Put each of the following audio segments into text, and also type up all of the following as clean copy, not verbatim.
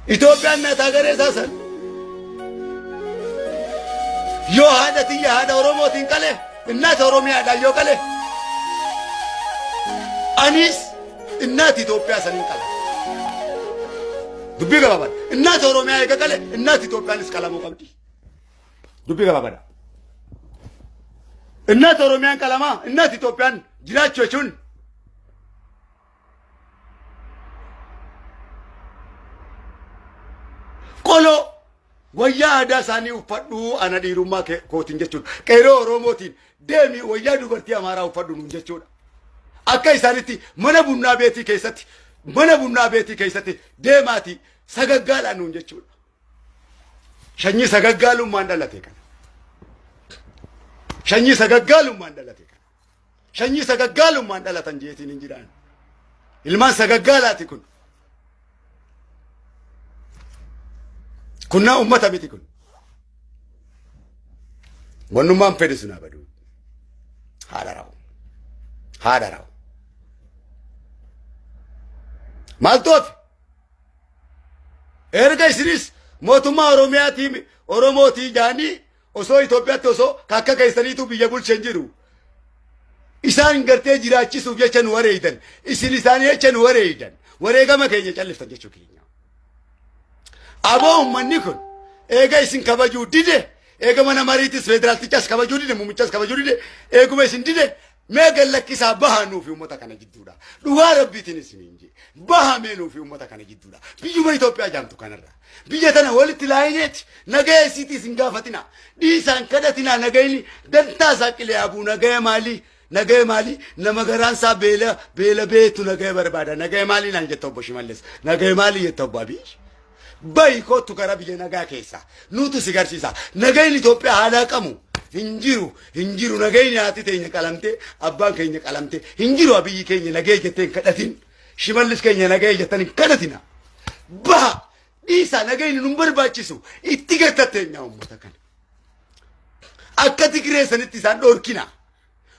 Itoophiyaan naataa garee isaa san yoo haadha tiyya haadha Oromootiin qale innaata Oromiyaadhaan yoo qale anis innaati Itoophiyaa saniin qala. Dubbii gabaabaadha. Innaata Oromiyaa eega qale innaati Itoophiyaanis qalamuu qabdi. Dubbii gabaabaadha. Innaati Oromiyaan qalamaa innaati Itoophiyaan jiraachuu jechuun Qoloo wayyaa aadaa isaanii uffadhuu ana dhiirummaa kootiin jechuudha. Qeeroo Oromootiin deemi wayyaa dubartii Amaaraa uffadhu nuun jechuudha. Akka isaanitti mana bunnaa beetii keessatti mana bunnaa beetii keessatti deemaati sagaggaalaa nuun jechuudha. Shanyii sagaggaalummaan dhalate kana. Shanyii sagaggaalummaan dhalate kana. Shanyii sagaggaalummaan dhalatan jeetiin hin jiraan. Ilmaan sagaggaalaati kun. Kunnaa ummata miti kun. Wannummaan fedhe sun abaduu. Haadha rawu. Haadha rawu. Maaltu hafe? Erga isinis mootummaa Oromiyaatii Oromootii jaanii Osoo Itoophiyaatti osoo ka akka keessaniitu biyya bulche hin jiru. Isaan gartee jiraachisuuf jecha nu wareeydan. Isin isaanii jecha nu wareeydan. Wareegama keenya calliftan jechuu keenya. Aboo uummanni kun eega isin kabajuu dide eega mana mariitis federaaltichas kabajuu dide muummichas kabajuu dide eeguma isin dide Mee gad lakkisaa baha nuufi uummata kana jidduudha. Dhugaa rabbiitiin isiniin jee. Baha mee nuufi uummata kana jidduudha. Biyyuma Itoophiyaa jaamtu kanarra. Biyya tana walitti laayineeti nagaya isiitii isin gaafatina. Dhiisaan kadhatinaa nagayni dantaa isaa qilee abuu nagaya maalii? Nagaya maalii? Nama garaan isaa beela beela beetu nagaya barbaada. Nagaya maalii naan jetta obbo Shimallis? Nagaya maalii jetta obbo Abiy? Bahi kottu gara biyya nagaa keessa. Nutu si garsiisa. Nagayni Itoophiyaa haala haqamu hin jiru hin jiru nagayni haati teenya qalamte abbaan keenya qalamte hin jiru abiyyi keenya nagaya jettee hin kadhatin. Shimallis keenya nagaya jettan hin kadhatina. Baha dhiisaa nagayni nun barbaachisu itti gattateenya uummata kana. Akka Tigree sanitti isaan dhorkina.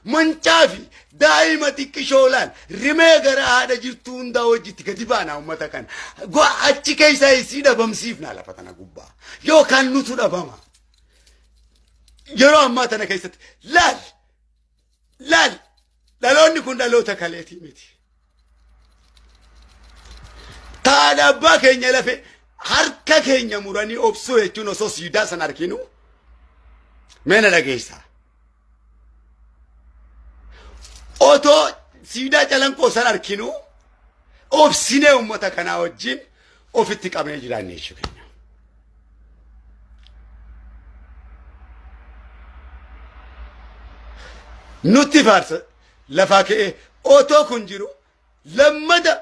Mancaa fi daa'ima xiqqishoo laal rimee gara haadha jirtuu hundaa wajjitti gadi baana uummata kana. Achi keessaa isii dhabamsiifna lafa tana gubbaa. Yookaan nutu dhabama. Yeroo ammaa tana keessatti laal laal dhaloonni kun dhaloota kaleetii miti. Taadha abbaa keenya lafe harka keenya muranii obsuu jechuun osoo siidaa san arginu mee na dhageessaa. Otoo siidaa calanqoo san arginu obsinee uummata kanaa wajjin ofitti qabnee jiraanne jechuu keenya. Nutti faarsa lafaa ka'ee otoo kun jiru Lammada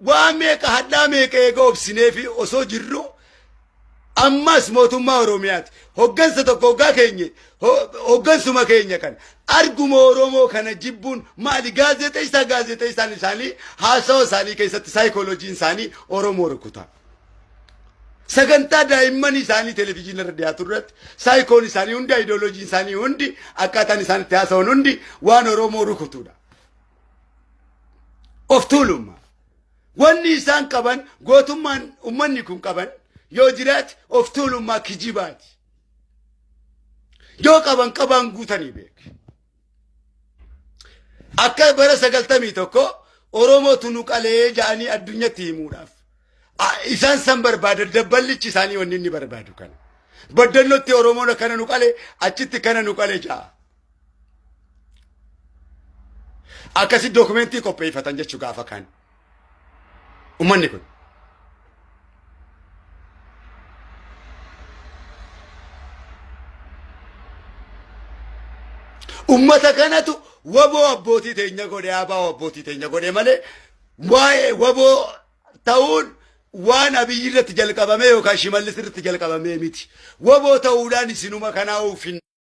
waa meeqa hadhaa meeqa eega obsinee fi osoo jirru ammas mootummaa Oromiyaati. Hoggansa tokko hoggaa keenye hoggansuma keenya kana arguma Oromoo kana jibbuun maali gaazexeessaa gaazexeessaan isaanii haasawa isaanii keessatti saayikooloojiin isaanii Oromoo rukuta. Sagantaa daa'imman isaanii televizyiina irra dhiyaatu irratti saayikoon isaanii hundi ayidooloojiin isaanii hundi akkaataan isaan itti haasawan hundi waan Oromoo rukutudha. Of tuulummaa. Wanni isaan qaban gootummaan ummanni kun qaban yoo jiraate of tuulummaa kijibaati. Yoo qaban qabaan guutanii beek. Akka bara 91 Oromootu nu qalee ja'anii addunyatti himuudhaaf. Isaan san barbaada dabballichi isaanii wanni inni barbaadu kana. Baddannootti Oromoon akkana nu qale achitti kana nu qale ja'a. Akkasi dookumentii qopheeffatan jechuu gaafa kaan. Ummanni kun. Ummata kanatu waboo abbootii teenya godhe abaa abbootii teenya godhe malee waa'ee waboo ta'uun waan Abiyyi irratti jalqabame yookaan Shimallis irratti jalqabame miti. Waboo ta'uudhaan isinuma kanaa oofin.